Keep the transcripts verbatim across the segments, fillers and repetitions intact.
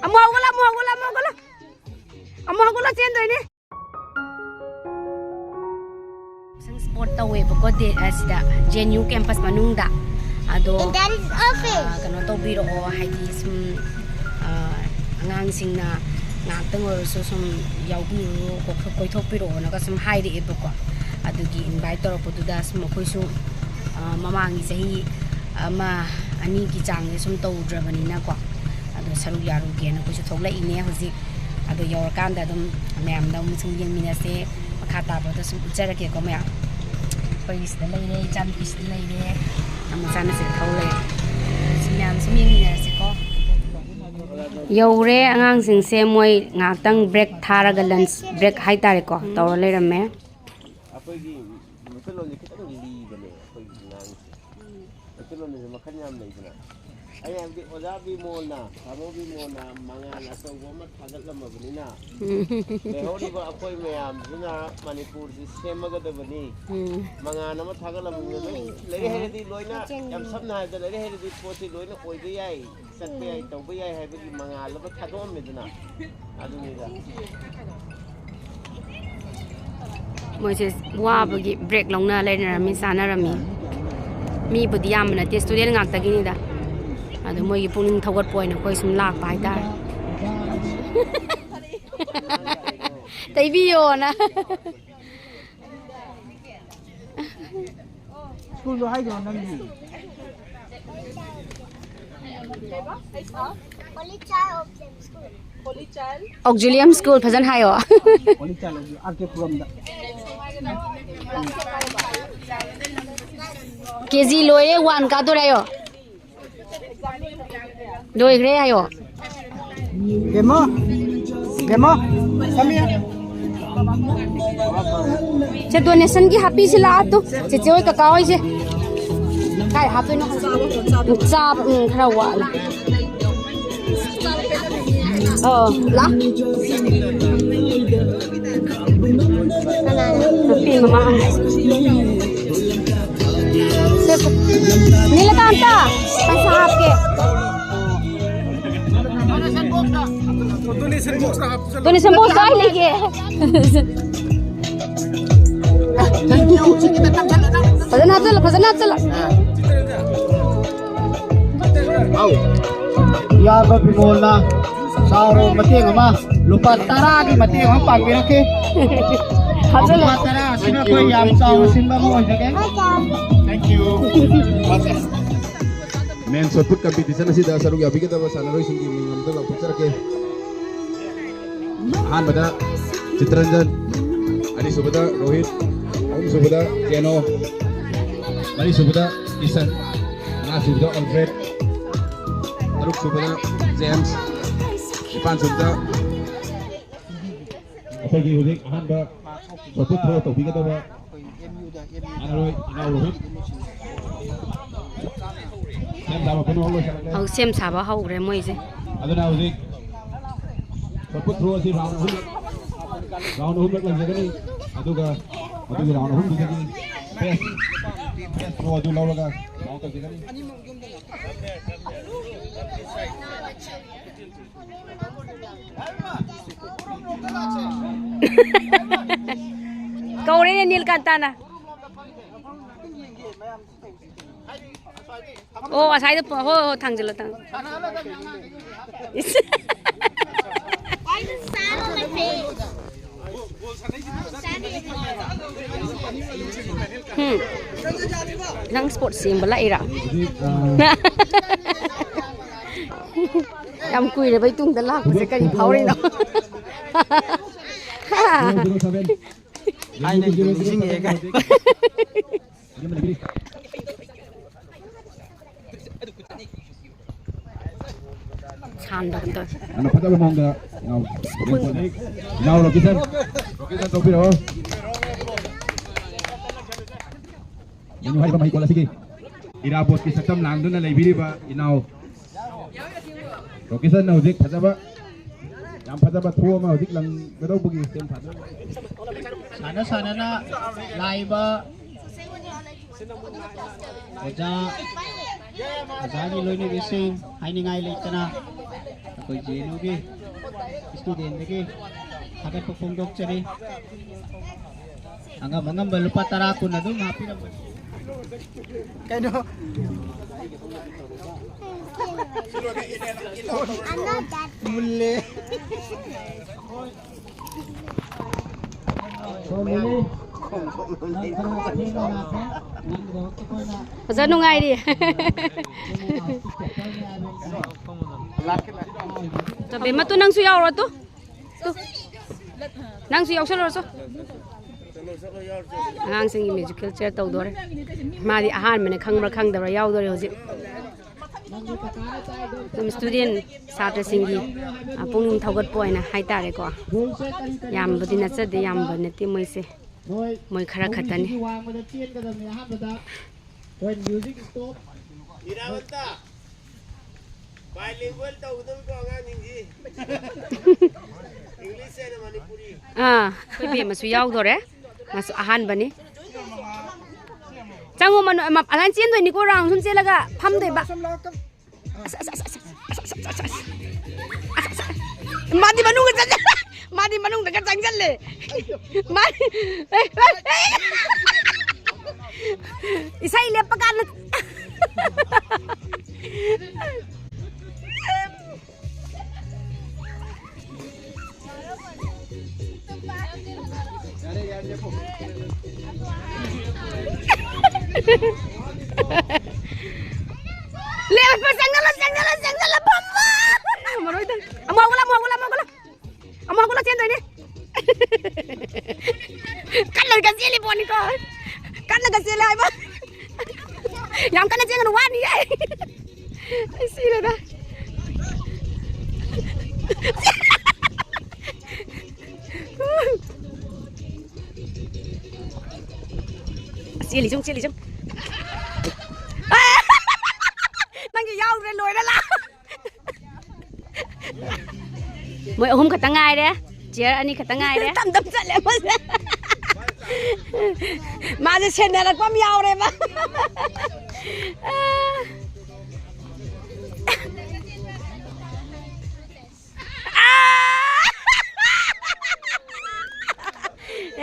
ꯑꯃꯨꯛ ꯍꯧꯒꯠꯂꯣ, ꯑꯃꯨꯛ ꯍꯧꯒꯠꯂꯣ, ꯑꯃꯨꯛ ꯍꯧꯒꯠꯂꯣ꯫ ꯑꯃꯨꯛ ꯍꯧꯒꯠꯂꯣ, ꯆꯦꯟꯗꯣꯏꯅꯦ꯫ ꯁꯨꯝ ꯁ꯭ꯄꯣꯔꯠ ꯇꯧꯋꯦꯕꯀꯣ, ꯗꯦ-, ꯑꯁꯤꯗ ꯖꯦ ꯑꯦꯟ ꯌꯨ ꯀꯦꯝꯄꯁ ꯃꯅꯨꯡꯗ꯫ ꯑꯗꯣ, That is office. ꯑꯥ, ꯀꯩꯅꯣ ꯇꯧꯕꯤꯔꯛꯑꯣ, ꯍꯥꯏꯗꯤ ꯁꯨꯝ, ꯑꯥ, ꯑꯉꯥꯡꯁꯤꯡꯅ ꯉꯥꯏꯍꯥꯛꯇꯪ ꯑꯣꯏꯔꯁꯨ ꯁꯨꯝ ꯌꯥꯎꯕꯤꯔꯨꯔꯣ, ꯀꯣꯏꯊꯣꯛꯄꯤꯔꯛꯑꯣꯅꯒ ꯁꯨꯝ ꯍꯥꯏꯔꯛꯑꯦꯕꯀꯣ꯫ ꯑꯗꯨꯒꯤ ꯏꯟꯚꯥꯏꯠ ꯇꯧꯔꯛꯄꯗꯨꯗ ꯁꯨꯝ ꯑꯩꯈꯣꯏꯁꯨ, ꯑꯥ, ꯃꯃꯥꯡꯒꯤ ꯆꯍꯤ ꯑꯃ ꯑꯅꯤꯒꯤ ꯆꯥꯡꯁꯦ ꯁꯨꯝ ꯇꯧꯗ꯭ꯔꯕꯅꯤꯅꯀꯣ, ꯑꯗꯣ ꯁꯔꯨꯛ ꯌꯥꯔꯨꯒꯦꯅ ꯑꯩꯈꯣꯏꯁꯨ ꯊꯣꯛꯂꯛꯏꯅꯦ ꯍꯧꯖꯤꯛ꯫ ꯑꯗꯣ ꯌꯧꯔꯀꯥꯟꯗ ꯑꯗꯨꯝ ꯃꯌꯥꯝꯗ ꯑꯃꯨꯛ ꯁꯨꯝ ꯌꯦꯡꯃꯤꯟꯅꯁꯦ, ꯃꯈꯥ ꯇꯥꯕꯗ ꯁꯨꯝ ꯎꯠꯆꯔꯛꯀꯦꯀꯣ ꯃꯌꯥꯝ꯫ ꯑꯩꯈꯣꯏꯒꯤ ꯁꯤꯗ ꯂꯩꯔꯦ, ꯏꯆꯥꯅꯨꯄꯤ ꯁꯤꯗ ꯂꯩꯔꯦ, ꯃꯆꯥꯅ ꯁꯤꯗ ꯊꯧ ꯂꯩꯔꯦ꯫ ꯁꯤ ꯃꯌꯥꯝ ꯁꯨꯝ ꯌꯦꯡꯃꯤꯟꯅꯔꯁꯤꯀꯣ꯫ ꯌꯧꯔꯦ ꯑꯉꯥꯡꯁꯤꯡꯁꯦ, ꯃꯣꯏ ꯉꯥꯏꯍꯥꯛꯇꯪ ꯕ꯭ꯔꯦꯛ ꯊꯥꯔꯒ, ꯂꯟꯁ ꯕ꯭ꯔꯦꯛ ꯍꯥꯏꯇꯥꯔꯦꯀꯣ, ꯇꯧꯔ ꯂꯩꯔꯝꯃꯦ꯫ ꯑꯩꯈꯣꯏꯒꯤ ꯃꯩꯇꯩꯂꯣꯟꯁꯦ ꯈꯤꯇꯪ ꯂꯤꯕꯅꯦ ꯑꯩꯈꯣꯏꯒꯤ ꯉꯥꯡꯁꯦ꯫ ꯃꯩꯇꯩꯂꯣꯟꯗꯁꯨ ꯃꯈꯜ ꯌꯥꯝ ꯂꯩꯗꯅ꯫ ꯑꯩꯅ ꯍꯥꯏꯕꯗꯤ ꯑꯣꯖꯥ ꯕꯤꯃꯣꯜꯅ, ꯇꯥꯃꯣ ꯕꯤꯃꯣꯜꯅ ꯃꯉꯥꯜ ꯑꯆꯧꯕ ꯑꯃ ꯊꯥꯒꯠꯂꯝꯃꯕꯅꯤꯅ, ꯎꯝ꯫ ꯂꯩꯍꯧꯔꯤꯕ ꯑꯩꯈꯣꯏ ꯃꯌꯥꯝꯁꯤꯅ ꯃꯅꯤꯄꯨꯔꯁꯤ ꯁꯦꯝꯃꯒꯗꯕꯅꯤ꯫ ꯎꯝ꯫ ꯃꯉꯥꯜ ꯑꯃ ꯊꯥꯒꯠꯂꯝꯃꯕꯅꯤꯅ ꯂꯣꯏ ꯂꯩꯔꯦ ꯍꯥꯏꯔꯗꯤ ꯂꯣꯏꯅ, ꯌꯥꯝ ꯁꯝꯅ ꯍꯥꯏꯔꯕꯗ ꯂꯩꯔꯦ ꯍꯥꯏꯔꯗꯤ ꯄꯣꯠꯁꯤ ꯂꯣꯏꯅ ꯑꯣꯏꯕ ꯌꯥꯏ, ꯆꯠꯄ ꯌꯥꯏ, ꯇꯧꯕ ꯌꯥꯏ ꯍꯥꯏꯕꯒꯤ ꯃꯉꯥꯜ ꯑꯃ ꯊꯥꯗꯣꯛꯑꯝꯃꯦꯗꯅ꯫ ꯑꯗꯨꯅꯤꯗ꯫ ꯃꯣꯏꯁꯦ ꯋꯥꯕꯒꯤ ꯕ꯭ꯔꯦꯛ ꯂꯧꯅ ꯂꯩꯅꯔꯝꯃꯤ, ꯆꯥꯅꯔꯝꯃꯤ꯫ ꯃꯤꯕꯨꯗꯤ ꯌꯥꯝꯕ ꯅꯠꯇꯦ, ꯁ꯭ꯇꯨꯗꯦꯟ ꯉꯥꯛꯇꯒꯤꯅꯤꯗ꯫ ꯑꯗꯣ ꯃꯣꯏꯒꯤ ꯄꯨꯛꯅꯤꯡ ꯊꯧꯒꯠꯄ ꯑꯣꯏꯅ ꯑꯩꯈꯣꯏ ꯁꯨꯝ ꯂꯥꯛꯄ ꯍꯥꯏꯇꯥꯔꯦ꯫ ꯇꯩꯕꯤꯌꯣꯅ꯫ ꯁ꯭ꯀꯨꯜꯗꯣ ꯍꯥꯏꯈ꯭ꯔꯣ ꯅꯪꯒꯤ? Holy Child Auxilium School꯫ Holy Child꯫ Auxilium School ꯐꯖꯅ ꯍꯥꯏꯌꯣ꯫ Holy Child Auxilium, ꯑꯥꯔ ꯀꯦ ꯄꯨꯔꯝꯗ꯫ ꯀꯦ ꯖꯤ ꯂꯣꯏꯔꯦ, ꯋꯥꯟ ꯀꯥꯗꯣꯔꯦ ꯍꯥꯏꯌꯣ꯫ ꯂꯣꯏꯈ꯭ꯔꯦ ꯍꯥꯏꯌꯣ꯫ ꯕꯦꯝꯃꯣ, ꯕꯦꯝꯃꯣ, come here꯫ ꯁꯦ, ꯗꯣꯅꯦꯁꯟꯒꯤ ꯍꯥꯞꯄꯤꯁꯤ ꯂꯥꯛꯑꯣ ꯇꯨ꯫ ꯆꯦꯆꯦ ꯍꯣꯏ, ꯀꯀꯥ ꯍꯣꯏꯁꯦ꯫ ꯀꯥꯏ ꯍꯥꯞꯇꯣꯏꯅꯣ? ꯆꯥꯕ, ꯎꯝ, ꯈꯔ ꯋꯥꯠꯂꯤ꯫ ꯑꯣ, ꯂꯥ꯫ ꯅꯨꯄꯤ ꯃꯃꯥ꯫ Donation box ꯀꯥꯏ ꯂꯩꯒꯦ? ꯐꯖꯅ ꯍꯥꯞꯆꯜꯂꯣ, ꯐꯖꯅ ꯍꯥꯞꯆꯜꯂꯣ꯫ ꯏꯌꯥꯝꯕ ꯕꯤꯃꯣꯜꯅ ꯆꯥꯎꯔꯕ ꯃꯇꯦꯡ ꯑꯃ, ꯂꯨꯄꯥ ꯇꯔꯥꯒꯤ ꯃꯇꯦꯡ ꯑꯃ ꯄꯥꯡꯕꯤꯔꯛꯈꯤ꯫ ꯍꯥꯞꯆꯜꯂꯣ꯫ ꯂꯨꯄꯥ ꯇꯔꯥ ꯑꯁꯤꯅ ꯑꯩꯈꯣꯏ ꯌꯥꯝ ꯆꯥꯎꯅ ꯁꯤꯟꯕ ꯑꯃ ꯑꯣꯏꯖꯒꯦ꯫ Thank you. Men shot put competition ꯑꯁꯤꯗ ꯁꯔꯨꯛ ꯌꯥꯕꯤꯒꯗꯕ ꯁꯥꯟꯅꯔꯣꯏꯁꯤꯡꯒꯤ ꯃꯤꯡ ꯑꯝꯇ ꯂꯥꯎꯊꯣꯛꯆꯔꯛꯀꯦ꯫ ꯑꯍꯥꯟꯕꯗ ꯆꯤꯇꯔꯟꯖꯟ, ꯑꯅꯤꯁꯨꯕꯗ ꯔꯣꯍꯤꯠ, ꯑꯍꯨꯝꯁꯨꯕꯗ ꯖꯦꯅꯣ, ꯃꯔꯤꯁꯨꯕꯗ ꯀꯤꯁꯟ, ꯃꯉꯥꯁꯨꯕꯗ ꯑꯜꯐ꯭ꯔꯦꯗ, ꯇꯔꯨꯛꯁꯨꯕꯗ ꯖꯦꯝꯁ, ꯅꯤꯄꯥꯟꯁꯨꯕꯗ ꯑꯩꯈꯣꯏꯒꯤ ꯍꯧꯖꯤꯛ ꯑꯍꯥꯟꯕ ꯁꯣꯠ ꯄꯨꯠ ꯊ꯭ꯔꯣ ꯇꯧꯕꯤꯒꯗꯕ ꯁꯥꯟꯅꯔꯣꯏ ꯏꯅꯥꯎ ꯔꯣꯍꯤꯠ꯫ ꯁꯦꯝ ꯁꯥꯕ ꯄꯨꯝꯅꯃꯛ ꯂꯣꯏꯁꯤꯜꯂꯛꯂꯦ꯫ ꯍꯧ-, ꯁꯦꯝ ꯁꯥꯕ ꯍꯧꯈ꯭ꯔꯦ ꯃꯣꯏꯁꯦ꯫ ꯑꯗꯨꯅ ꯍꯧꯖꯤꯛ ꯁꯣꯠ ꯄꯨꯠ ꯊ꯭ꯔꯣ ꯑꯁꯤ ꯔꯥꯎꯟ ꯑꯍꯨꯝ, ꯔꯥꯎꯟ ꯑꯍꯨꯝꯂꯛ ꯂꯩꯖꯒꯅꯤ꯫ ꯑꯗꯨꯒ ꯃꯗꯨꯒꯤ ꯔꯥꯎꯟ ꯑꯍꯨꯝꯗꯨꯗꯒꯤ ꯕꯦꯁ, ꯕꯦꯁ ꯊ꯭ꯔꯣ ꯑꯗꯨ ꯂꯧꯔꯒ ꯔꯥꯎꯟ ꯇꯧꯖꯒꯅꯤ꯫ ꯀꯧꯔꯦꯅꯦ ꯅꯤꯜꯀꯥꯟꯇꯥꯅ꯫ ꯑꯣ, ꯉꯁꯥꯏꯗ ꯄ-, ꯍꯣ, ꯍꯣ, ꯊꯥꯡꯖꯜꯂꯣ, ꯊꯥꯡꯖꯜꯂꯣ꯫ ꯏꯁ꯫ ꯎꯝ꯫ ꯅꯪ ꯁ꯭ꯄꯣꯔꯠꯁ ꯌꯦꯡꯕ ꯂꯥꯛꯏꯔꯥ? ꯌꯥꯝ ꯀꯨꯏꯔꯕꯩ ꯇꯨꯡꯗ ꯂꯥꯛꯄꯁꯦ ꯀꯔꯤ ꯐꯥꯎꯔꯤꯅꯣ? ꯊꯥꯏꯅꯒꯤꯗꯣ ꯅꯤꯡꯁꯤꯡꯉꯛꯑꯦ ꯀꯥꯏ꯫ ꯁꯥꯟꯗ ꯀꯩꯅꯣ ꯇꯧꯋꯦ꯫ ꯌꯥꯝꯅ ꯐꯖꯕ ꯃꯑꯣꯡꯗ ꯏꯅꯥꯎ, ꯏꯅꯥꯎ ꯔꯣꯀꯤꯁꯟ, ꯔꯣꯀꯤꯁꯟ ꯇꯧꯕꯤꯔꯛꯑꯣ꯫ ꯃꯦꯅꯨ ꯍꯥꯏꯔꯤꯕ ꯃꯍꯩꯀꯣꯜ ꯑꯁꯤꯒꯤ ꯏꯔꯥꯕꯣꯠꯀꯤ ꯁꯛꯇꯝ ꯂꯥꯡꯗꯨꯅ ꯂꯩꯕꯤꯔꯤꯕ ꯏꯅꯥꯎ ꯔꯣꯀꯤꯁꯟꯅ ꯍꯧꯖꯤꯛ ꯐꯖꯕ, ꯌꯥꯝ ꯐꯖꯕ ꯊ꯭ꯔꯣ ꯑꯃ ꯍꯧꯖꯤꯛ ꯂꯪꯒꯗꯧꯕꯒꯤ ꯁꯦꯝ ꯁꯥꯗꯨꯅ ꯂꯩ꯫ ꯁꯥꯟꯅ ꯁꯥꯟꯅꯅ ꯂꯥꯛꯏꯕ ꯑꯣꯖꯥ, ꯑꯣꯖꯥꯒꯤ ꯂꯣꯏꯅꯕꯤꯁꯤꯡ ꯍꯥꯏꯅꯤꯡꯉꯥꯏ ꯂꯩꯇꯅ ꯑꯩꯈꯣꯏ ꯖꯦ ꯑꯦꯟ ꯌꯨꯒꯤ ꯏꯁꯇꯨꯗꯦꯟꯗꯒꯤ ꯊꯥꯒꯠꯄ ꯐꯣꯡꯗꯣꯛꯆꯔꯤ꯫ ꯑꯉꯝ ꯑꯉꯝꯕ ꯂꯨꯄꯥ ꯇꯔꯥ ꯀꯨꯟ ꯑꯗꯨꯝ ꯍꯥꯞꯄꯤꯔꯝꯕꯅꯤ꯫ ꯀꯩꯅꯣ? ꯃꯨꯜꯂꯦ꯫ ꯑꯣꯖꯥ ꯅꯨꯡꯉꯥꯏꯔꯤ꯫ ꯇꯣ, ꯕꯦꯝꯃ, ꯇꯨ ꯅꯪꯁꯨ ꯌꯥꯎꯔꯣ, ꯇꯨ꯫ ꯇꯨ꯫ ꯅꯪꯁꯨ ꯌꯥꯎꯁꯜꯂꯨꯔꯣ, ꯆꯣ꯫ ꯑꯉꯥꯡꯁꯤꯡꯒꯤ ꯃ꯭ꯌꯨꯖꯤꯀꯦꯜ ꯆꯤꯌꯔ ꯇꯧꯗꯣꯔꯦ꯫ ꯃꯥꯗꯤ ꯑꯍꯥꯟꯕꯅꯦ, ꯈꯪꯕ꯭ꯔꯥ ꯈꯪꯗꯕ꯭ꯔꯥ ꯌꯥꯎꯗꯣꯔꯦ ꯍꯧꯖꯤꯛ꯫ ꯑꯗꯨꯝ ꯏꯁꯇꯨꯗꯦꯟ ꯁꯥꯇ꯭ꯔꯁꯤꯡꯒꯤ, ꯑ, ꯄꯨꯛꯅꯤꯡ ꯊꯧꯒꯠꯄ ꯑꯣꯏꯅ ꯍꯥꯏꯇꯥꯔꯦꯀꯣ꯫ ꯌꯥꯝꯕꯗꯤ ꯅꯠꯆꯗꯦ, ꯌꯥꯝꯕ ꯅꯠꯇꯦ ꯃꯣꯏꯁꯦ꯫ ꯃꯣꯏ ꯈꯔ ꯈꯛꯇꯅꯤ꯫ ꯏꯔꯥꯕꯣꯠꯇ, bilingual ꯇꯧꯒꯗꯧꯔꯤꯀꯣ ꯑꯉꯥꯡꯁꯤꯡꯁꯤ꯫ English and Manipuri꯫ ꯑꯥ, ꯑꯩꯈꯣꯏ ꯕꯦꯝꯃꯁꯨ ꯌꯥꯎꯗꯣꯔꯦ꯫ ꯃꯥꯁꯨ ꯑꯍꯥꯟꯕꯅꯤ꯫ ꯆꯪꯉꯣ, ꯃꯅꯨ-, ꯑꯃ-, ꯑꯗꯨꯃꯥꯏꯅ ꯆꯦꯟꯗꯣꯏꯅꯤꯀꯣ, ꯔꯥꯎꯟ ꯁꯨꯝ ꯆꯦꯜꯂꯒ ꯐꯝꯗꯣꯏꯕ꯫ ꯑꯁ, ꯑꯁ, ꯑꯁ꯫ ꯃꯥꯗꯤ ꯃꯅꯨꯡꯗ ꯆꯪ-, ꯃꯥꯗꯤ ꯃꯅꯨꯡꯗꯒ ꯆꯪꯁꯜꯂꯦ꯫ ꯃꯥꯗꯤ, ꯑꯦ, ꯑꯦ, ꯑꯦ꯫ ꯏꯁꯩ ꯂꯦꯞꯄ ꯀꯥꯟꯗ꯫ ꯂꯦꯞꯄ, ꯆꯪꯁꯜꯂꯣ, ꯆꯪꯁꯜꯂꯣ, ꯆꯪꯁꯜꯂꯣ, ꯐꯝꯃꯣ꯫ ꯃꯔꯣꯏꯗꯪ꯫ ꯑꯃꯨꯛ ꯍꯧꯒꯠꯂꯣ, ꯑꯃꯨꯛ ꯍꯧꯒꯠꯂꯣ, ꯑꯃꯨꯛ ꯍꯧꯒꯠꯂꯣ꯫ ꯑꯃꯨꯛ ꯍꯧꯒꯠꯂꯣ, ꯆꯦꯟꯗꯣꯏꯅꯦ꯫ ꯀꯟꯅꯒ ꯆꯦꯜꯂꯤ ꯄꯣꯠꯅꯤꯀꯣ꯫ ꯀꯟꯅꯒ ꯆꯦꯜꯂꯦ ꯍꯥꯏꯕ꯫ ꯌꯥꯝ ꯀꯟꯅ ꯆꯦꯟꯒꯅꯨ, ꯋꯥꯅꯤꯌꯦ꯫ ꯑꯩ ꯁꯤꯔꯦꯗ꯫ ꯆꯦꯜꯂꯤ ꯆꯨꯝ, ꯆꯦꯜꯂꯤ ꯆꯨꯝ꯫ ꯅꯪꯒꯤ ꯌꯥꯎꯗ꯭ꯔꯦ, ꯂꯣꯏꯔꯦ, ꯂꯥ꯫ ꯃꯣꯏ ꯑꯍꯨꯝ ꯈꯛꯇ ꯉꯥꯏꯔꯦ꯫ ꯆꯤꯌꯔ ꯑꯅꯤ ꯈꯛꯇ ꯉꯥꯏꯔꯦ꯫ ꯇꯝ ꯇꯝ ꯆꯠꯂꯦ ꯃꯣꯏꯁꯦ꯫ ꯃꯥꯁꯦ ꯁꯦꯟꯅꯔꯛꯄ ꯑꯃ ꯌꯥꯎꯔꯦꯕ꯫ ꯑ꯫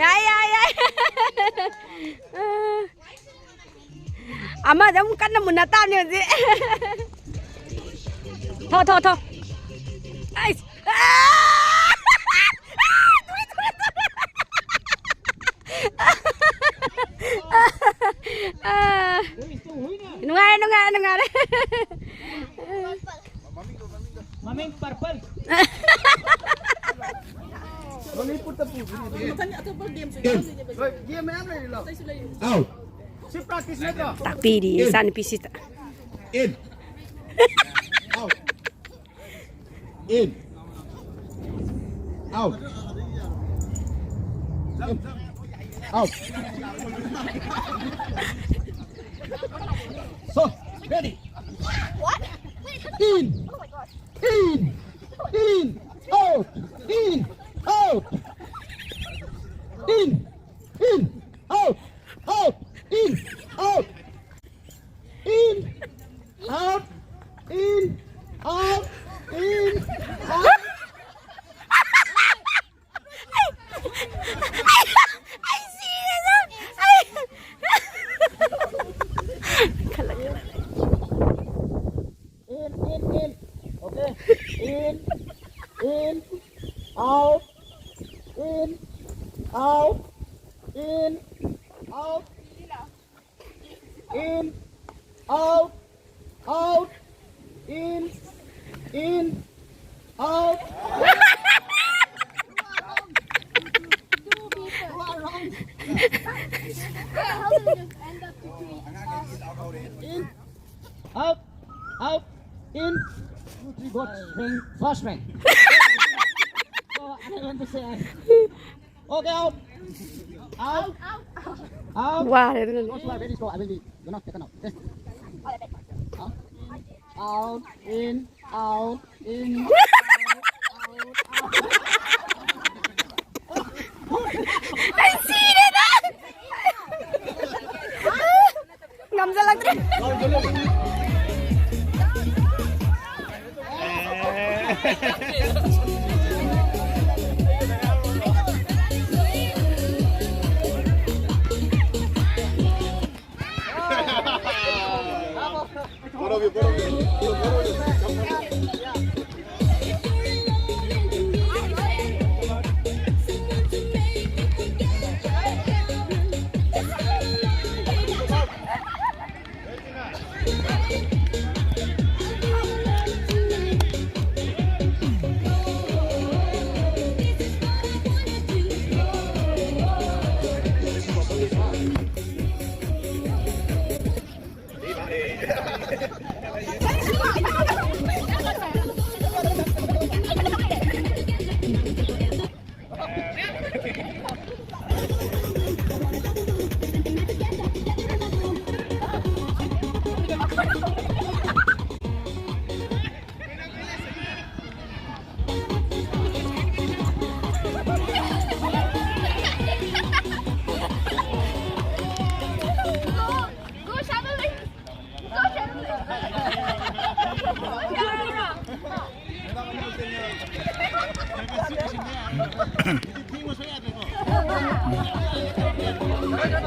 ꯌꯥꯏ, ꯌꯥꯏ, ꯌꯥꯏ꯫ ꯑꯃꯗ ꯑꯃꯨꯛ ꯀꯟꯅ ꯃꯨꯟꯅ ꯇꯥꯕꯅꯤ ꯍꯧꯖꯤꯛ꯫ ꯊꯣ, ꯊꯣ, ꯊꯣ꯫ ꯑꯩꯁ꯫ ꯅꯨꯡꯉꯥꯏꯔꯦ, ꯅꯨꯡꯉꯥꯏꯔꯦ, ꯅꯨꯡꯉꯥꯏꯔꯦ꯫ ꯃꯃꯤꯡ ꯄꯔꯄꯜ꯫ ꯃꯅꯤꯄꯨꯔꯗ ꯄꯨꯗꯣꯏꯅꯦ꯫ ꯃꯊꯪ ꯑꯇꯣꯞꯄ ꯒꯦꯝꯁꯨ ꯌꯥꯎꯗꯣꯏꯅꯦꯕ꯫ ꯍꯣꯏ, ꯒꯦꯝ ꯃꯌꯥꯝ ꯂꯩꯔꯤ, ꯂꯥꯎ꯫ ꯑꯇꯩꯁꯨ ꯂꯩꯔꯤ꯫ ꯑꯥꯎ꯫ ꯁꯤ ꯄ꯭ꯔꯥꯛꯇꯤꯁ ꯅꯠꯇ꯭ꯔꯣ? ꯇꯥꯛꯄꯤꯔꯤ ꯏꯆꯥꯅꯨꯄꯤꯁꯤꯗ꯫ In. Out. In. Out. In. Out. So, ready. What? In. Oh my God. In. In. Out. In. Out. In. In. Out. Out. In. Out. In. Out. In. Out. In. Out. In, in, in. Okay. In, in, out, in, out, in, out, in, out, out, in, in, out. In, out, out, in. Two, three, go. Swing, first swing. So, I want to say, okay, out. Out. Out. Out. Wah, itu kan. Go slow, very slow. I will be, you know, taken out. Okay. Out. Out. In. Out. In. Out. Out. Out. Ay, sino na? Ngamzalagre.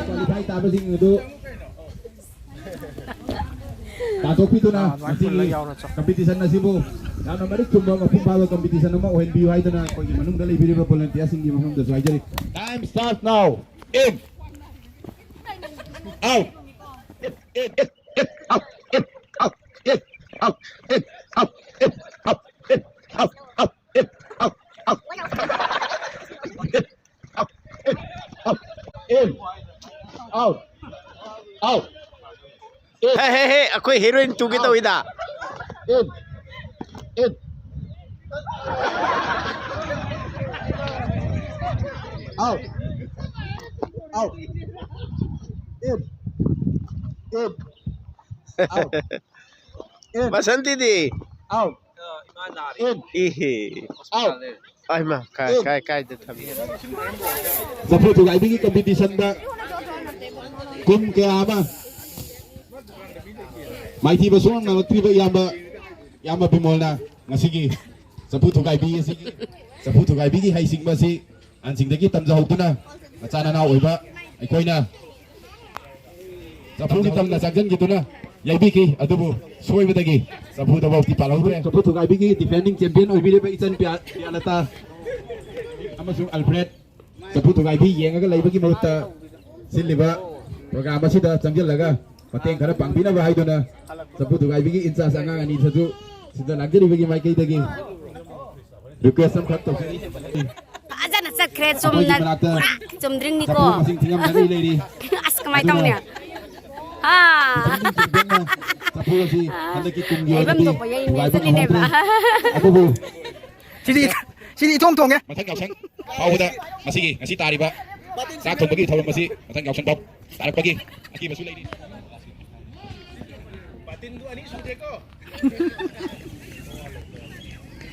Qualify ꯇꯥꯕꯁꯤꯡ ꯑꯗꯨ ꯇꯥꯟꯊꯣꯛꯄꯤꯗꯨꯅ ꯑꯥ, ꯑꯗꯨꯃꯥꯏꯅ ꯉꯁꯤꯒꯤ ꯄꯨꯜꯂ ꯌꯥꯎꯔ ꯆꯠ꯫ Competition ꯑꯁꯤꯕꯨ ꯌꯥꯝꯅ ꯃꯔꯤꯛ ꯆꯨꯝꯕ, ꯃꯄꯨꯡ ꯐꯥꯕ ꯀꯝꯄꯤꯇꯤꯁꯟ ꯑꯃ ꯑꯣꯏꯍꯟꯕꯤꯌꯨ ꯍꯥꯏꯗꯨꯅ ꯑꯩꯈꯣꯏꯒꯤ ꯃꯅꯨꯡꯗ ꯂꯩꯕꯤꯔꯤꯕ ꯚꯣꯂꯨꯟꯇꯤꯌꯥꯔꯁꯤꯡꯒꯤ ꯃꯐꯝꯗꯁꯨ ꯍꯥꯏꯖꯔꯤ꯫ Time start now. In. Out. In, in, in, out, in, out, in, out, in, out, in, out, in, out, in, out, out, in, out, in, out, in, out, out, in. ꯍꯦ, ꯍꯦ, ꯍꯦ, ꯑꯩꯈꯣꯏ ꯍꯦꯔꯣꯏꯟ ꯇꯨꯒꯦ ꯇꯧꯏꯗ꯫ In. In. Out. Out. In. In. Out. In. ꯕꯁꯟꯇꯤꯗꯤ? Out. In. ꯏꯍꯦ꯫ Out. ꯑꯩꯃ, ꯀꯥꯏ, ꯀꯥꯏ, ꯀꯥꯏꯗ ꯊꯝꯃꯤ? ꯆꯐꯨ ꯊꯨꯒꯥꯏꯕꯤꯒꯤ ꯀꯝꯄꯤꯇꯤꯁꯟꯗ ꯀꯨꯝ ꯀꯌꯥ ꯑꯃ ꯃꯥꯏꯊꯤꯕ ꯁꯨꯡꯉꯝ ꯉꯝꯂꯛꯇ꯭ꯔꯤꯕ ꯏꯌꯥꯝꯕ, ꯏꯌꯥꯝꯕ ꯕꯤꯃꯣꯜꯅ ꯉꯁꯤꯒꯤ ꯆꯐꯨ ꯊꯨꯒꯥꯏꯕꯤ ꯑꯁꯤꯒꯤ, ꯆꯐꯨ ꯊꯨꯒꯥꯏꯕꯤꯒꯤ ꯍꯩꯁꯤꯡꯕ ꯑꯁꯤ ꯑꯍꯟꯁꯤꯡꯗꯒꯤ ꯇꯝꯖꯍꯧꯗꯨꯅ ꯃꯆꯥ ꯅꯅꯥꯎ ꯑꯣꯏꯕ ꯑꯩꯈꯣꯏꯅ ꯆꯐꯨꯒꯤ ꯇꯝꯅ ꯆꯪꯁꯤꯟꯈꯤꯗꯨꯅ ꯌꯩꯕꯤꯈꯤ, ꯑꯗꯨꯕꯨ ꯁꯣꯏꯕꯗꯒꯤ ꯆꯐꯨꯗꯐꯥꯎꯗꯤ ꯄꯥꯜꯍꯧꯗ꯭ꯔꯦ꯫ ꯆꯐꯨ ꯊꯨꯒꯥꯏꯕꯤꯒꯤ defending champion ꯑꯣꯏꯕꯤꯔꯤꯕ ꯏꯆꯟ ꯄꯤꯌꯥ-, ꯄꯤꯌꯥꯂꯇꯥ ꯑꯃꯁꯨꯡ ꯑꯜꯐ꯭ꯔꯦꯗ꯫ ꯆꯐꯨ ꯊꯨꯒꯥꯏꯕꯤ ꯌꯦꯡꯉꯒ ꯂꯩꯕꯒꯤ ꯃꯍꯨꯠꯇ ꯁꯤꯜꯂꯤꯕ program ꯑꯁꯤꯗ ꯆꯪꯁꯤꯜꯂꯒ ꯃꯇꯦꯡ ꯈꯔ ꯄꯥꯡꯕꯤꯅꯕ ꯍꯥꯏꯗꯨꯅ ꯆꯐꯨ ꯊꯨꯒꯥꯏꯕꯤꯒꯤ in charge ꯑꯉꯥꯡ ꯑꯅꯤꯁꯤꯁꯨ ꯁꯤꯗ ꯂꯥꯡꯖꯔꯤꯕꯒꯤ ꯃꯥꯏꯀꯩꯗꯒꯤ request ꯑꯃꯈꯛ ꯇꯧꯖꯔꯤ꯫ ꯐꯖꯅ ꯆꯠꯈ꯭ꯔꯦ, ꯑꯩꯈꯣꯏꯒꯤ ꯆꯨꯝꯅ ꯃꯅꯥꯛꯇ ꯄꯨꯔꯥ ꯆꯨꯝꯗ꯭ꯔꯤꯡꯅꯤꯀꯣ꯫ ꯆꯐꯨ ꯃꯁꯤꯡ ꯊꯤꯉꯝꯗꯅ ꯂꯩꯔꯤ꯫ ꯑꯁ, ꯀꯃꯥꯏꯅ ꯑꯗꯨꯅ ꯇꯧꯅꯤ? ꯑꯥ꯫ ꯆꯐꯨ ꯑꯁꯤ ꯍꯟꯗꯛꯀꯤ ꯀꯨꯝꯒꯤ ꯌꯩꯐꯝ ꯑꯣꯏꯅꯗꯤ ꯊꯣꯛꯄ ꯌꯩ ꯊꯨꯒꯥꯏꯕ ꯃꯦꯠꯁꯤꯜꯂꯤꯅꯦꯕ꯫ ꯉꯝꯍꯧꯗ꯭ꯔꯦ꯫ ꯑꯗꯨꯕꯨ ꯁꯤꯗꯤ, ꯁꯤꯗꯤ ꯏꯊꯣꯡ ꯊꯣꯡꯉꯦ꯫ ꯃꯊꯪ ꯌꯥꯎꯁꯪ ꯐꯥꯎꯕꯗ ꯃꯁꯤꯒꯤ ꯉꯁꯤ ꯇꯥꯔꯤꯕ ꯆꯥꯛ ꯊꯣꯡꯕꯒꯤ ꯊꯧꯔꯝ ꯑꯁꯤ ꯃꯊꯪ ꯌꯥꯎꯁꯪ ꯐꯥꯎ ꯇꯥꯔꯛꯄꯒꯤ ꯑꯀꯤꯕꯁꯨ ꯂꯩꯔꯤ꯫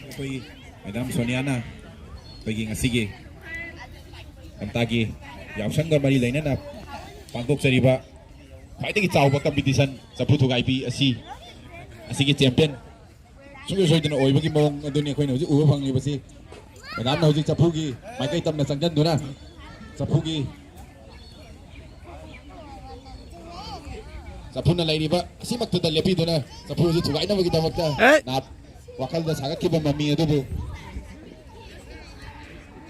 ꯑꯩꯈꯣꯏꯒꯤ ꯃꯦꯗꯥꯝ ꯁꯣꯅꯤꯌꯥꯅ ꯑꯩꯈꯣꯏꯒꯤ ꯉꯁꯤꯒꯤ ꯂꯝꯇꯥꯒꯤ ꯌꯥꯎꯁꯪꯒ ꯃꯔꯤ ꯂꯩꯅꯅ ꯄꯥꯡꯊꯣꯛꯆꯔꯤꯕ ꯈ꯭ꯋꯥꯏꯗꯒꯤ ꯆꯥꯎꯕ competition ꯆꯐꯨ ꯊꯨꯒꯥꯏꯕꯤ ꯑꯁꯤ, ꯑꯁꯤꯒꯤ champion ꯁꯨꯡꯁꯣꯏ ꯁꯣꯏꯗꯅ ꯑꯣꯏꯕꯒꯤ ꯃꯑꯣꯡ ꯑꯗꯨꯅꯤ ꯑꯩꯈꯣꯏꯅ ꯍꯧꯖꯤꯛ ꯎꯕ ꯐꯪꯂꯤꯕꯁꯤ꯫ ꯃꯦꯗꯥꯝꯅ ꯍꯧꯖꯤꯛ ꯆꯐꯨꯒꯤ ꯃꯥꯏꯀꯩ ꯇꯝꯅ ꯆꯪꯁꯤꯟꯗꯨꯅ ꯆꯐꯨꯒꯤ, ꯆꯐꯨꯅ ꯂꯩꯔꯤꯕ ꯑꯁꯤꯃꯛꯇꯗ ꯂꯦꯞꯄꯤꯗꯨꯅ ꯆꯐꯨ ꯑꯁꯤ ꯊꯨꯒꯥꯏꯅꯕꯒꯤꯗꯃꯛꯇ ꯑꯦ! ꯅꯍꯥꯛ ꯋꯥꯈꯜꯗ ꯁꯥꯒꯠꯈꯤꯕ ꯃꯃꯤ ꯑꯗꯨꯕꯨ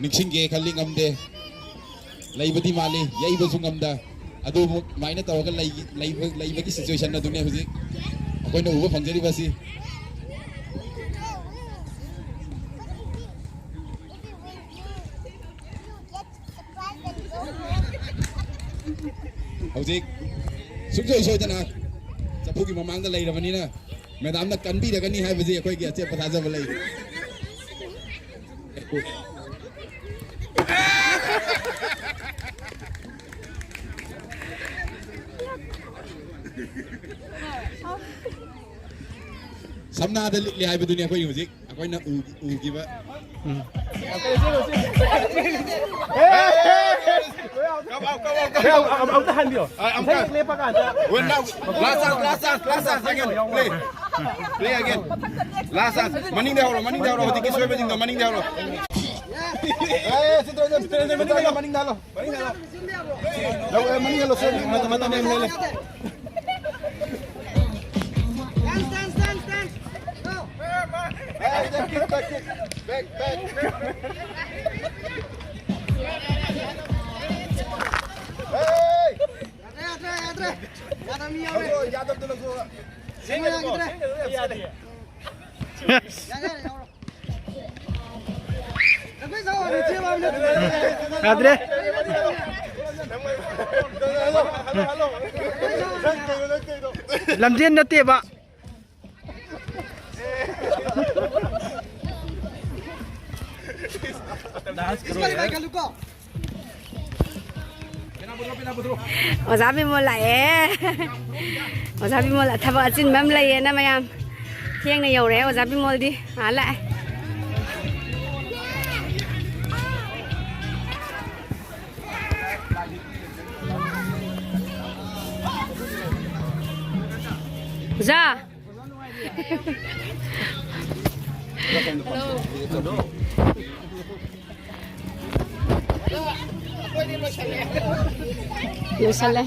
ꯅꯤꯡꯁꯤꯡꯒꯦ ꯈꯜꯂꯤ ꯉꯝꯗꯦ꯫ ꯂꯩꯕꯗꯤ ꯃꯥꯜꯂꯤ, ꯌꯩꯕꯁꯨ ꯉꯝꯗ꯫ ꯑꯗꯨꯃꯥꯏꯅ ꯇꯧꯔꯒ ꯂꯩ-, ꯂꯩꯕ-, ꯂꯩꯕꯒꯤ situation ꯑꯗꯨꯅꯦ ꯍꯧꯖꯤꯛ ꯑꯩꯈꯣꯏꯅ ꯎꯕ ꯐꯪꯖꯔꯤꯕ ꯑꯁꯤ꯫ ꯍꯧꯖꯤꯛ ꯁꯨꯡꯁꯣꯏ ꯁꯣꯏꯗꯅ ꯆꯐꯨꯒꯤ ꯃꯃꯥꯡꯗ ꯂꯩꯔꯕꯅꯤꯅ ꯃꯦꯗꯥꯝꯅ ꯀꯟꯕꯤꯔꯒꯅꯤ ꯍꯥꯏꯕꯁꯤ ꯑꯩꯈꯣꯏꯒꯤ ꯑꯆꯦꯠꯄ ꯊꯥꯖꯕ ꯂꯩ꯫ ꯁꯝꯅꯥꯗ ꯂꯤꯠꯂꯤ ꯍꯥꯏꯕꯗꯨꯅꯤ ꯑꯩꯈꯣꯏ ꯍꯧꯖꯤꯛ ꯑꯩꯈꯣꯏꯅ ꯎ-, ꯎꯈꯤꯕ꯫ ꯎꯝ꯫ Come out, come out, come out. ꯑꯃꯨꯛꯇ ꯍꯟꯕꯤꯌꯣ꯫ ꯑ, ꯑꯃꯨꯛꯇ꯫ ꯉꯁꯥꯏ ꯂꯦꯞꯄ ꯀꯥꯟꯗ꯫ Well, now, last chance, last chance, last chance again. Play. Play again. Last chance. ꯃꯅꯤꯡꯗ ꯍꯧꯔꯣ, ꯃꯅꯤꯡꯗ ꯍꯧꯔꯣ꯫ ꯍꯧꯖꯤꯛꯀꯤ ꯁꯣꯏꯕꯁꯤꯡꯗꯣ ꯃꯅꯤꯡꯗ ꯍꯧꯔꯣ꯫ ꯑꯦ, ꯁꯤ ꯇꯧꯔꯁꯦ, ꯁꯤ ꯇꯧꯔꯁꯦ, ꯃꯅꯤꯡꯗ ꯍꯜꯂꯣ, ꯃꯅꯤꯡꯗ ꯍꯜꯂꯣ꯫ ꯃꯅꯤꯡꯗ ꯍꯜꯂꯣ꯫ ꯂꯧ-, ꯑꯦ, ꯃꯅꯤꯡ ꯍꯜꯂꯣ, ꯁꯣꯏ-, ꯃꯇꯝ, ꯃꯇꯝ ꯌꯥꯝ ꯍꯦꯜꯂꯦ꯫ Back, back, back. Back, back. Hey! ꯌꯥꯗ꯭ꯔꯦ, ꯌꯥꯗ꯭ꯔꯦ, ꯌꯥꯗ꯭ꯔꯦ꯫ ꯌꯥꯗꯕ ꯃꯤ ꯌꯥꯎꯔꯦ꯫ ꯂꯧꯊꯣꯛꯑꯣ, ꯌꯥꯗꯕꯗꯣ ꯂꯧꯊꯣꯛꯑꯣ꯫ ꯌꯥꯗ꯭ꯔꯦ, ꯌꯥꯗ꯭ꯔꯦ, ꯌꯥꯗ꯭ꯔꯦ꯫ ꯌꯥꯔꯦ, ꯌꯥꯔꯦ, ꯌꯥꯎꯔꯣ꯫ ꯂꯝꯖꯦꯟ ꯆꯦꯜꯂꯣ ꯍꯥꯏꯕ ꯅꯠꯇ꯭ꯔꯣ? ꯌꯥꯗ꯭ꯔꯦ꯫ ꯂꯝꯖꯦꯟ ꯅꯠꯇꯦꯕ꯫ Disqualify ꯈꯜꯂꯨꯀꯣ꯫ ꯑꯣꯖꯥ ꯕꯤꯃꯣꯜ ꯂꯥꯛꯑꯦ꯫ ꯑꯣꯖꯥ ꯕꯤꯃꯣꯜ ꯊꯕꯛ ꯑꯆꯤꯟꯕ ꯑꯃ ꯂꯩꯌꯦꯅ ꯃꯌꯥꯝ ꯊꯦꯡꯅ ꯌꯧꯔꯛꯑꯦ꯫ ꯑꯣꯖꯥ ꯕꯤꯃꯣꯜꯗꯤ ꯑꯥ ꯂꯥꯛꯑꯦ꯫ ꯑꯣꯖꯥ꯫ ꯂꯣꯏꯁꯜꯂꯦ꯫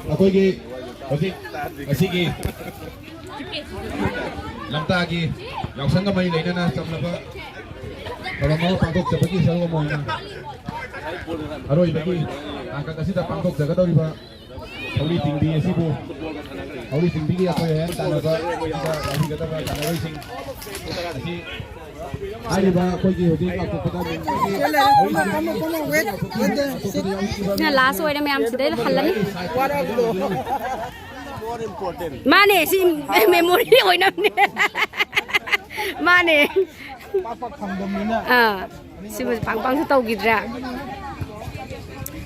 ꯑꯩꯈꯣꯏꯒꯤ ꯍꯧꯖꯤꯛ ꯉꯁꯤꯒꯤ ꯂꯝꯇꯥꯒꯤ ꯌꯥꯎꯁꯪꯒ ꯃꯔꯤ ꯂꯩꯅꯅ ꯆꯝꯂꯕ ꯊꯧꯔꯝ ꯑꯃ ꯄꯥꯡꯊꯣꯛꯆꯕꯒꯤ ꯁꯔꯨꯛ ꯑꯃ ꯑꯣꯏꯅ ꯑꯔꯣꯏꯕꯒꯤ ꯇꯥꯡꯀꯛ ꯑꯁꯤꯗ ꯄꯥꯡꯊꯣꯛꯆꯒꯗꯧꯔꯤꯕ ꯊꯧꯔꯤ ꯆꯤꯡꯕꯤ ꯑꯁꯤꯕꯨ, ꯊꯧꯔꯤ ꯆꯤꯡꯕꯤꯒꯤ ꯑꯩꯈꯣꯏ ꯍꯦꯟ ꯇꯥꯟꯅꯕ ꯑꯁꯤꯗ ꯌꯥꯎꯕꯤꯒꯗꯕ ꯁꯥꯟꯅꯔꯣꯏꯁꯤꯡ ꯑꯁꯤ ꯍꯥꯏꯔꯤꯕ ꯑꯩꯈꯣꯏꯒꯤ ꯍꯧꯖꯤꯛ ꯂꯥꯎꯊꯣꯛꯄꯗ ꯃꯤꯡ ꯁꯤꯅ ꯂꯥꯁ ꯑꯣꯏꯔꯦ ꯃꯌꯥꯝ, ꯁꯤꯗꯩ ꯍꯜꯂꯅꯤ꯫ ꯃꯥꯅꯦ, ꯁꯤ ꯃꯦꯃꯣꯔꯤ ꯑꯣꯏꯅꯕꯅꯦ꯫ ꯃꯥꯅꯦ꯫ ꯑꯥ, ꯁꯤꯃꯁꯨ ꯄꯥꯡ ꯄꯥꯡꯁꯨ ꯇꯧꯈꯤꯗ꯭ꯔꯦ꯫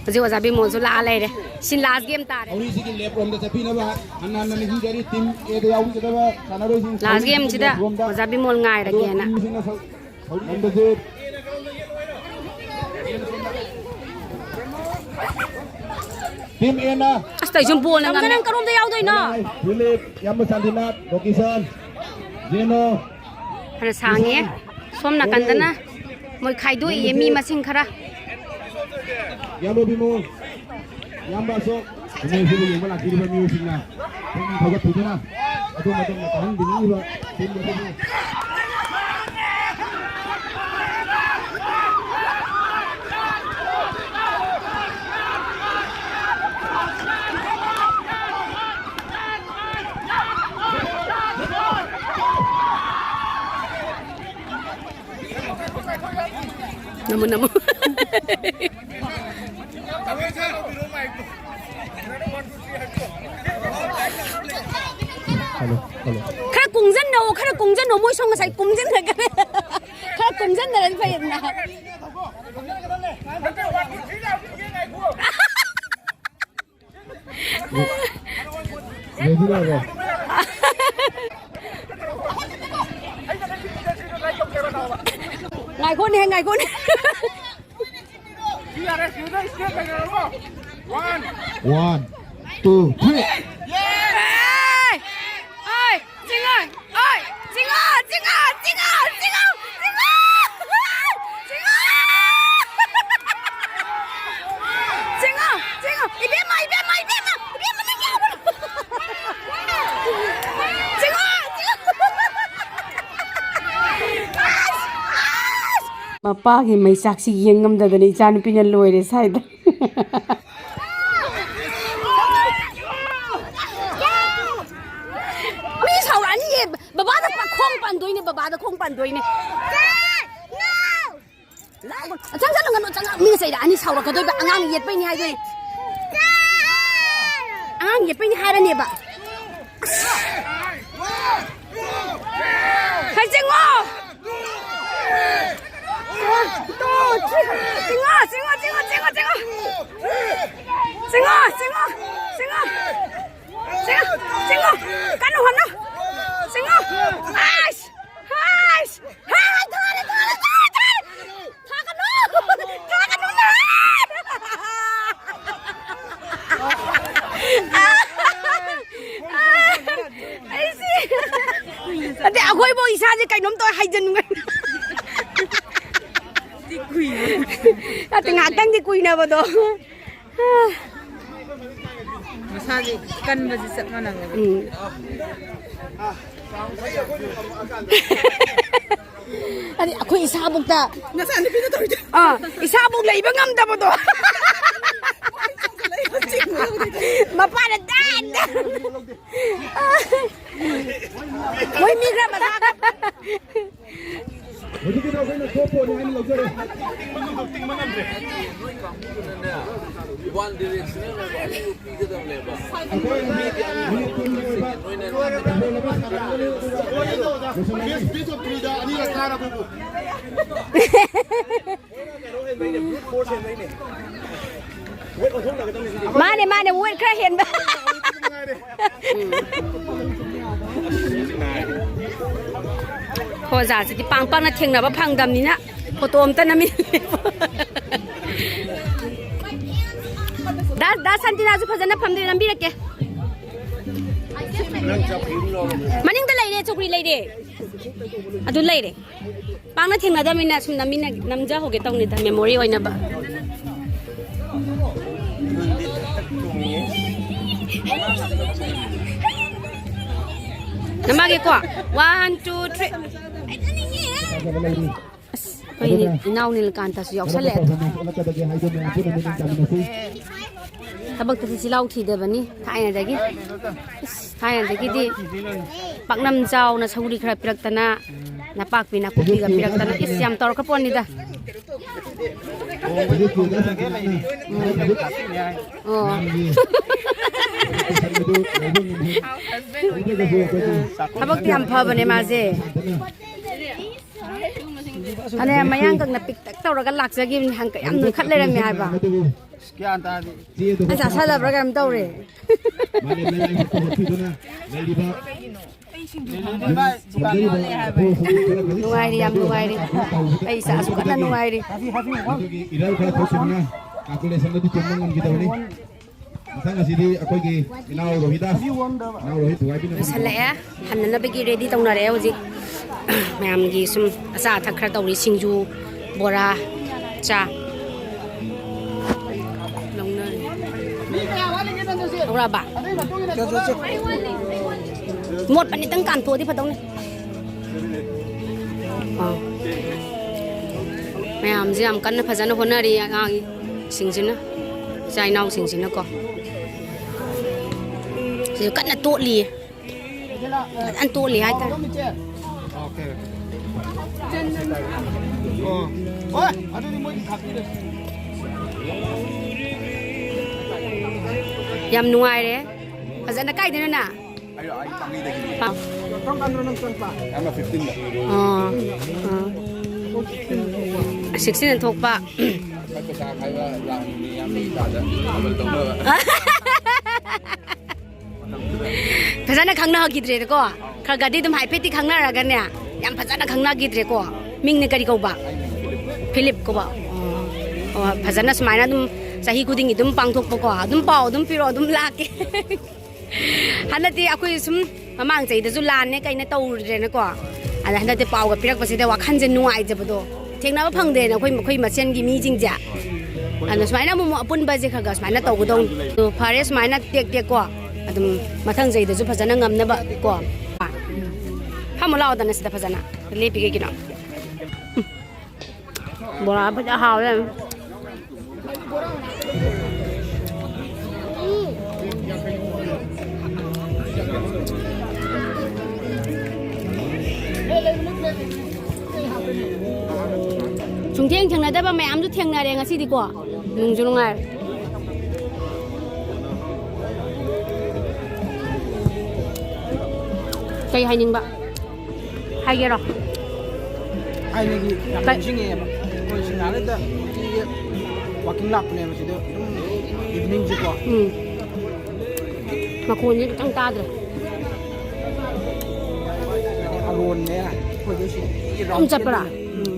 ꯍꯧꯖꯤꯛ ꯑꯣꯖꯥ ꯕꯤꯃꯣꯜꯁꯨ ꯂꯥꯛꯑ ꯂꯩꯔꯦ꯫ ꯁꯤ ꯂꯥꯁ ꯒꯦꯝ ꯇꯥꯔꯦ꯫ ꯊꯧꯔꯤꯁꯤꯒꯤ ꯂꯦꯞ ꯔꯣꯝꯗ ꯆꯠꯄꯤꯅꯕ ꯍꯟꯅ ꯍꯟꯅ ꯅꯤꯡꯁꯤꯡꯖꯔꯤ꯫ ꯇꯤꯝ ꯑꯦꯗ ꯌꯥꯎꯕꯤꯒꯗꯕ ꯁꯥꯟꯅꯔꯣꯏꯁꯤꯡ ꯂꯥꯁ ꯊꯧꯔꯤꯁꯤꯒꯤ ꯒꯦꯝꯁꯤꯗ ꯂꯦꯞ ꯔꯣꯝꯗ꯫ ꯑꯣꯖꯥ ꯕꯤꯃꯣꯜ ꯑꯗꯨꯒ ꯉꯥꯏꯔꯒꯦꯅ꯫ ꯇꯤꯝꯁꯤꯡꯅ ꯊꯧ-, ꯊꯧꯔꯤ ꯑꯃꯗꯁꯨ ꯇꯤꯝ ꯑꯦꯅ ꯑꯁ, ꯇꯧꯏꯁꯤꯕꯨ ꯕꯣꯜꯅ ꯉꯝꯃꯦ꯫ ꯅꯪ ꯀꯔꯣꯝꯗ ꯌꯥꯎꯗꯣꯏꯅꯣ? ꯐꯤꯂꯤꯞ, ꯏꯌꯥꯝꯕ ꯁꯥꯟꯇꯤꯅꯥꯊ, ꯔꯣꯀꯤꯁꯟ, ꯖꯦꯅꯣ, ꯐꯅ ꯁꯥꯡꯉꯦ꯫ ꯁꯣꯝ ꯅꯥꯀꯟꯗꯅ ꯃꯣꯏ ꯈꯥꯏꯗꯣꯛꯏꯌꯦ ꯃꯤ ꯃꯁꯤꯡ ꯈꯔ꯫ ꯌꯥꯂꯣ ꯕꯤꯃꯣꯜ, ꯏꯌꯥꯝꯕ ꯑꯁꯣꯛ, ꯀꯨꯝꯍꯩ ꯑꯁꯤꯕꯨ ꯌꯦꯡꯕ ꯂꯥꯛꯄꯤꯔꯤꯕ ꯃꯤꯑꯣꯏꯁꯤꯡꯅ ꯄꯨꯛꯅꯤꯡ ꯊꯧꯒꯠꯄꯤꯗꯨꯅ ꯑꯗꯣꯝ ꯑꯗꯣꯝꯅ ꯇꯥꯍꯟꯕꯤꯅꯤꯡꯂꯤꯕ ꯇꯤꯝ ꯑꯗꯨꯕꯨ ꯅꯃꯨ ꯅꯃꯨ꯫ Hello, hello. ꯈꯔ ꯀꯨꯡꯖꯟꯅꯧ, ꯈꯔ ꯀꯨꯡꯖꯟꯅꯧ, ꯃꯣꯏ ꯁꯣꯝ ꯉꯁꯥꯏ ꯀꯨꯝꯖꯟꯅꯈ꯭ꯔꯦ꯫ ꯈꯔ ꯀꯨꯝꯖꯟꯅꯔꯗꯤ ꯐꯩꯗꯅ꯫ ꯂꯣꯏꯁꯤꯜꯂꯕꯣ? ꯉꯥꯏꯈꯣꯅꯦ, ꯉꯥꯏꯈꯣꯅꯦ꯫ One, two, three. ꯑꯦ! ꯑꯦ! ꯆꯤꯡꯉꯣ! ꯑꯣꯏ! ꯆꯤꯡꯉꯣ! ꯆꯤꯡꯉꯣ! ꯆꯤꯡꯉꯣ! ꯆꯤꯡꯉꯣ! ꯆꯤꯡꯉꯣ! ꯆꯤꯡꯉꯣ! ꯆꯤꯡꯉꯣ! ꯏꯕꯦꯝꯃ! ꯏꯕꯦꯝꯃ! ꯏꯕꯦꯝꯃ! ꯏꯕꯦꯝꯃ! ꯅꯪ ꯌꯥꯎꯒꯅꯨ! ꯆꯤꯡꯉꯣ! ꯆꯤꯡꯉꯣ! ꯃꯄꯥꯒꯤ ꯃꯩꯆꯥꯛꯁꯤ ꯌꯦꯡ ꯉꯝꯗꯗꯅ ꯏꯆꯥꯅꯨꯄꯤꯅ ꯂꯣꯏꯔꯦ ꯁ꯭ꯋꯥꯏꯗ꯫ ꯃꯤ ꯁꯥꯎꯔꯛꯑꯅꯤꯌꯦ꯫ ꯕꯕꯥꯗ ꯄ-, ꯈꯣꯡ ꯄꯥꯟꯗꯣꯏꯅꯦ, ꯕꯕꯥꯗ ꯈꯣꯡ ꯄꯥꯟꯗꯣꯏꯅꯦ꯫ ꯆꯪꯁꯜꯂꯨ, ꯉꯥꯅꯨ, ꯆꯪꯉꯛ-, ꯃꯤꯅ ꯆꯩꯔꯛꯑꯅꯤ, ꯁꯥꯎꯔꯛꯀꯗꯣꯏꯕ꯫ ꯑꯉꯥꯡ ꯌꯦꯠꯄꯩꯅꯤ ꯍꯥꯏꯗꯣꯏꯅꯦ꯫ ꯑꯉꯥꯡ ꯌꯦꯠꯄꯩꯅꯤ ꯍꯥꯏꯔꯅꯦꯕ꯫ ꯍꯩ, ꯆꯤꯡꯉꯣ! ꯆꯤꯡꯉꯣ, ꯆꯤꯡꯉꯣ, ꯆꯤꯡꯉꯣ, ꯆꯤꯡꯉꯣ, ꯆꯤꯡꯉꯣ꯫ ꯆꯤꯡꯉꯣ, ꯆꯤꯡꯉꯣ, ꯆꯤꯡꯉꯣ꯫ ꯆꯤꯡꯉꯣ, ꯆꯤꯡꯉꯣ꯫ ꯀꯟꯅ ꯍꯣꯠꯅꯧ꯫ ꯆꯤꯡꯉꯣ꯫ ꯑꯥꯏꯁ! ꯑꯥꯏꯁ! ꯍꯥꯏ, ꯊꯥꯔꯦ, ꯊꯥꯔꯦ, ꯊꯥꯔꯦ, ꯊꯥꯔꯦ! ꯊꯥꯒꯅꯨ! ꯊꯥꯒꯅꯨ ꯅꯍꯦ! ꯑꯩꯁꯤ, ꯑꯗꯩ ꯑꯩꯈꯣꯏꯕꯨ ꯏꯁꯥꯁꯦ ꯀꯩꯅꯣꯝ ꯇꯧꯔꯦ, ꯍꯥꯏꯖꯟꯅꯤꯡꯉꯥꯏ꯫ ꯅꯠꯇꯦ, ꯉꯥꯏꯍꯥꯛꯇꯪꯗꯤ ꯀꯨꯏꯅꯕꯗꯣ꯫ ꯃꯁꯥꯒꯤ ꯀꯟꯕꯁꯤ ꯆꯞ ꯃꯥꯟꯅꯕꯅꯦ꯫ ꯎꯝ꯫ ꯑꯗꯩ ꯑꯩꯈꯣꯏ ꯏꯁꯥꯕꯨꯛꯇ, ꯅꯆꯥꯅꯨꯄꯤꯅ ꯇꯧꯔꯤꯗꯣ꯫ ꯑꯥ, ꯏꯁꯥꯕꯨꯛ ꯂꯩꯕ ꯉꯝꯗꯕꯗꯣ꯫ ꯃꯄꯥꯅ ꯗꯥꯟ ꯗꯥꯟ꯫ ꯃꯣꯏ ꯃꯤ ꯈꯔ ꯃꯁꯥ ꯈꯔ ꯍꯧꯖꯤꯛꯀꯤꯗꯣ ꯑꯩꯈꯣꯏꯅ ꯈꯣꯞꯄꯣꯅꯤ ꯍꯥꯏꯅ ꯂꯧꯖꯔꯦ꯫ One Direction ꯑꯣꯏꯅ ꯑꯅꯤꯕꯨ ꯄꯤꯒꯗꯕꯅꯦꯕ꯫ ꯑꯩꯈꯣꯏ ꯃꯤꯅꯤꯠ ꯀꯨꯟꯒꯤ ꯑꯣꯏꯕ ꯅꯣꯏꯅ ꯕꯣꯜ ꯑꯃ ꯁꯥꯟꯅꯔꯒ ꯂꯣꯏꯁꯤꯜꯂꯅꯤ꯫ Best of three ꯗ ꯑꯅꯤꯔꯛ ꯀꯥꯔꯕꯕꯨ꯫ ꯃꯥꯅꯦ, ꯃꯥꯅꯦ, weight ꯈꯔ ꯍꯦꯟꯕ꯫ ꯈꯣꯖꯥꯁꯤꯗꯤ ꯄꯥꯡ ꯄꯥꯡꯅ ꯊꯦꯡꯅꯕ ꯐꯪꯗꯕꯅꯤꯅ ꯐꯣꯇꯣ ꯑꯝꯇ ꯅꯝꯃꯤ꯫ ꯗꯥ, ꯗꯥ ꯁꯟꯇꯤꯅꯥꯁꯨ ꯐꯖꯅ ꯐꯝꯗꯣꯏ ꯅꯝꯕꯤꯔꯛꯀꯦ꯫ ꯃꯅꯤꯡꯗ ꯂꯩꯔꯦ, ꯆꯧꯀ꯭ꯔꯤ ꯂꯩꯔꯦ꯫ ꯑꯗꯨ ꯂꯩꯔꯦ꯫ ꯄꯥꯛꯅ ꯊꯦꯡꯅꯗꯕꯅꯤꯅ ꯁꯨꯝ ꯅꯝꯃꯤꯟꯅ-, ꯅꯝꯖꯍꯧꯒꯦ ꯇꯧꯅꯤꯗ, memory ꯑꯣꯏꯅꯕ꯫ ꯅꯝꯃꯛꯑꯒꯦꯀꯣ꯫ One, two, three꯫ ꯑꯁ, ꯑꯩꯈꯣꯏ ꯏꯅꯥꯎ ꯅꯤꯜꯀꯥꯟꯇꯁꯨ ꯌꯥꯎꯁꯜꯂꯛꯑꯦ꯫ ꯊꯕꯛꯇꯗꯤ ꯆꯤꯜꯍꯥꯎ ꯊꯤꯗꯕꯅꯤ ꯊꯥꯏꯅꯗꯒꯤ꯫ ꯏꯁ, ꯊꯥꯏꯅꯗꯒꯤꯗꯤ ꯄꯥꯛꯅꯝ ꯆꯥꯎꯅ ꯁꯧꯒ꯭ꯔꯤ ꯈꯔ ꯄꯤꯔꯛꯇꯅ, ꯅꯄꯥꯛꯄꯤ ꯅꯥꯀꯨꯞꯄꯤꯒ ꯄꯤꯔꯛꯇꯅ, ꯏꯁ, ꯌꯥꯝ ꯇꯧꯔꯛꯈ꯭ꯔ ꯄꯣꯠꯅꯤꯗ꯫ ꯑꯣ꯫ ꯊꯕꯛꯇꯤ ꯌꯥꯝ ꯐꯕꯅꯦ ꯃꯥꯁꯦ꯫ ꯐꯅꯌꯥꯝ ꯃꯌꯥꯡ ꯀꯪꯅ ꯄꯤꯛꯇꯛ ꯇꯧꯔꯒ ꯂꯥꯛꯆꯈꯤꯕꯅꯤ, ꯍꯪꯀ ꯌꯥꯝ ꯅꯣꯏꯈꯠ ꯂꯩꯔꯝꯃꯦ ꯍꯥꯏꯕ꯫ ꯒ꯭ꯌꯥꯟ ꯇꯥꯗꯦ꯫ ꯑꯩ ꯆꯥꯁꯜꯂꯕ꯭ꯔꯥ ꯀꯩꯅꯣꯝ ꯇꯧꯔꯦ꯫ ꯃꯥꯂꯦꯝ ꯂꯩꯃꯥꯏ ꯍꯨꯞꯄ ꯍꯨꯞꯄꯤꯗꯨꯅ ꯂꯩꯔꯤꯕ ꯁꯣꯝꯗ ꯂꯩꯔꯤꯕ ꯅꯨꯡꯉꯥꯏꯔꯤ, ꯌꯥꯝ ꯅꯨꯡꯉꯥꯏꯔꯤ꯫ ꯑꯩ ꯏꯆꯥꯁꯨ ꯀꯟꯅ ꯅꯨꯡꯉꯥꯏꯔꯤ꯫ ꯑꯗꯨꯒꯤ error ꯈꯔ ꯊꯣꯛꯈꯤꯕꯅ calculation ꯑꯗꯨ ꯆꯨꯝꯕ ꯉꯝꯈꯤꯗꯕꯅꯤ꯫ ꯃꯊꯪ ꯑꯁꯤꯗꯤ ꯑꯩꯈꯣꯏꯒꯤ ꯏꯅꯥꯎ ꯔꯣꯍꯤꯗꯥꯁ, ꯏꯅꯥꯎ ꯔꯣꯍꯤꯠ ꯊꯨꯒꯥꯏꯕꯤꯅ ꯂꯣꯏꯁꯜꯂꯛꯑꯦ꯫ ꯍꯟꯅꯅꯕꯒꯤ ready ꯇꯧꯅꯔꯦ ꯍꯧꯖꯤꯛ꯫ ꯃꯌꯥꯝꯒꯤ ꯁꯨꯝ ꯑꯆꯥ ꯑꯊꯛ ꯈꯔ ꯇꯧꯔꯤ, ꯁꯤꯡꯖꯨ, ꯕꯣꯔꯥ, ꯆꯥ ꯂꯧꯅꯔꯦ꯫ ꯂꯧꯔꯛꯑꯕ? ꯃꯣꯠꯄꯅꯤꯇꯪ ꯀꯥꯝꯊꯣꯛꯑꯗꯤ ꯐꯗꯧꯅꯤ꯫ ꯑꯥ꯫ ꯃꯌꯥꯝꯁꯦ ꯌꯥꯝ ꯀꯟꯅ ꯐꯖꯅ ꯍꯣꯠꯅꯔꯤ ꯑꯉꯥꯡꯁꯤꯡꯁꯤꯅ, ꯏꯆꯥ ꯏꯅꯥꯎꯁꯤꯡꯁꯤꯅꯀꯣ꯫ ꯁꯤꯁꯨ ꯀꯟꯅ ꯇꯣꯠꯂꯤꯌꯦ꯫ ꯐꯖꯅ ꯇꯣꯠꯂꯤ ꯍꯥꯏꯇꯥꯔꯦ꯫ ꯌꯥꯝ ꯅꯨꯡꯉꯥꯏꯔꯦ꯫ ꯐꯖꯅ ꯀꯥꯏꯗꯅꯣ ꯅꯪ? ꯑꯥ꯫ ꯌꯥꯝꯅ ꯐꯤꯐꯇꯤꯟꯗ꯫ ꯑꯥ, ꯑꯥ꯫ ꯁꯤꯛꯁꯇꯤꯟꯗ ꯊꯣꯛꯄ꯫ ꯄꯩꯁꯥ ꯈꯥꯏꯕ ꯂꯥꯛ ꯃꯤ ꯌꯥꯝ ꯂꯩ ꯇꯥꯗ ꯊꯥꯕꯜ ꯇꯧꯅꯕ꯫ ꯐꯖꯅ ꯈꯪꯅꯈꯤꯗ꯭ꯔꯦꯗꯀꯣ꯫ ꯈꯔ ꯈꯔꯗꯤ ꯑꯗꯨꯝ ꯍꯥꯏꯐꯦꯠꯇꯤ ꯈꯪꯅꯔꯒꯅꯦ, ꯌꯥꯝ ꯐꯖꯅ ꯈꯪꯅꯈꯤꯗ꯭ꯔꯦꯀꯣ꯫ ꯃꯤꯡꯅ ꯀꯔꯤ ꯀꯧꯕ? ꯐꯤꯂꯤꯞ ꯀꯧꯕ꯫ ꯑꯣ꯫ ꯑꯣ, ꯐꯖꯅ ꯁꯨꯃꯥꯏꯅ ꯑꯗꯨꯝ ꯆꯍꯤ ꯈꯨꯗꯤꯡꯒꯤ ꯑꯗꯨꯝ ꯄꯥꯡꯊꯣꯛꯄꯀꯣ꯫ ꯑꯗꯨꯝ ꯄꯥꯎ ꯑꯗꯨꯝ ꯄꯤꯔꯛꯑꯣ, ꯑꯗꯨꯝ ꯂꯥꯛꯀꯦ꯫ ꯍꯟꯗꯛꯇꯤ ꯑꯩꯈꯣꯏ ꯁꯨꯝ ꯃꯃꯥꯡ ꯆꯍꯤꯗꯁꯨ ꯂꯥꯟꯅꯦ ꯀꯩꯅ ꯇꯧꯔꯨꯗ꯭ꯔꯦꯅꯀꯣ꯫ ꯑꯗ ꯍꯟꯗꯛꯇꯤ ꯄꯥꯎꯒ ꯄꯤꯔꯛꯄꯁꯤꯗ ꯋꯥꯈꯜꯁꯦ ꯅꯨꯡꯉꯥꯏꯖꯕꯗꯣ꯫ ꯊꯦꯡꯅꯕ ꯐꯪꯗꯦꯅ ꯑꯩꯈꯣꯏ, ꯑꯩꯈꯣꯏ ꯃꯁꯦꯟꯒꯤ ꯃꯤꯁꯤꯡꯁꯦ꯫ ꯑꯗꯣ ꯁꯨꯃꯥꯏꯅ ꯑꯃꯨꯛ, ꯑꯃꯨꯛ ꯑꯄꯨꯟꯕꯁꯦ ꯈꯔ ꯈꯔ ꯁꯨꯃꯥꯏꯅ ꯇꯧꯒꯗꯧꯅꯤ꯫ ꯑꯗꯣ ꯐꯔꯦ, ꯁꯨꯃꯥꯏꯅ ꯇꯦꯛ ꯇꯦꯛ ꯀꯣ꯫ ꯑꯗꯨꯝ ꯃꯊꯪ ꯆꯍꯤꯗꯁꯨ ꯐꯖꯅ ꯉꯝꯅꯕ ꯀꯣ꯫ ꯐꯝꯃꯨ ꯂꯥꯛꯑꯣꯗꯅ ꯁꯤꯗ ꯐꯖꯅ꯫ ꯂꯦꯞꯄꯤꯒꯦ ꯀꯩꯅꯣ꯫ ꯎꯝ꯫ ꯕꯣꯔꯥ ꯐꯖꯅ ꯍꯥꯎꯔꯦ꯫ ꯁꯨꯡꯊꯦꯡ ꯊꯦꯡꯅꯗꯕ ꯃꯌꯥꯝꯁꯨ ꯊꯦꯡꯅꯔꯦ ꯉꯁꯤꯗꯤꯀꯣ꯫ ꯅꯨꯡꯁꯨ ꯅꯨꯡꯉꯥꯏꯔꯦ꯫ ꯀꯩ ꯍꯥꯏꯅꯤꯡꯕ? ꯍꯥꯏꯒꯦꯔꯣ? ꯊꯥꯏꯅꯒꯤ ꯌꯥꯝ ꯀꯩ- ꯅꯤꯡꯁꯤꯡꯉꯛꯑꯦꯕ꯫ ꯑꯩꯈꯣꯏ ꯁꯤꯡꯍꯥꯔꯩꯗ ꯅꯨꯡꯇꯤꯒꯤ ꯋꯥꯀꯤꯡ ꯂꯥꯛꯄꯅꯦꯕ ꯁꯤꯗ ꯑꯗꯨꯝ ꯏꯚꯤꯅꯤꯡꯁꯦꯀꯣ꯫ ꯎꯝ꯫ ꯃꯈꯣꯟꯁꯦ ꯈꯤꯇꯪ ꯇꯥꯗ꯭ꯔꯦ꯫ ꯑꯔꯣꯟꯅꯦ ꯑꯩꯈꯣꯏꯗ ꯁꯤ ꯑꯗꯨꯝ ꯆꯠꯄ꯭ꯔꯥ? ꯎꯝ꯫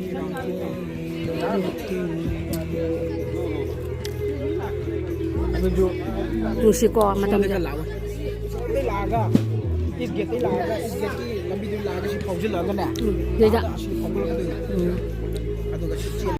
ꯑꯗꯨꯁꯨ ꯅꯨꯡꯁꯤꯀꯣ ꯃꯇꯝꯁꯦ꯫ ꯁꯣꯝꯗꯒ ꯂꯥꯛꯑꯣ꯫ ꯁꯣꯝꯗꯒꯤ ꯂꯥꯛꯑꯒ, ꯏꯁ ꯒꯦꯠꯇꯒꯤ ꯂꯥꯛꯑꯒ, ꯏꯁ ꯒꯦꯠꯀꯤ ꯂꯝꯕꯤꯗꯒꯤ ꯂꯥꯛꯑꯒ ꯁꯤ ꯐꯥꯎꯖꯤꯜꯂꯛꯑꯒꯅꯦ꯫ ꯎꯝ, ꯑꯗꯩꯗ꯫ ꯑꯁꯤ ꯐꯥꯎꯒꯠꯂꯛꯀꯗꯣꯏꯅꯦ꯫ ꯎꯝ꯫ ꯑꯗꯨꯒ ꯁꯤ ꯆꯦꯟ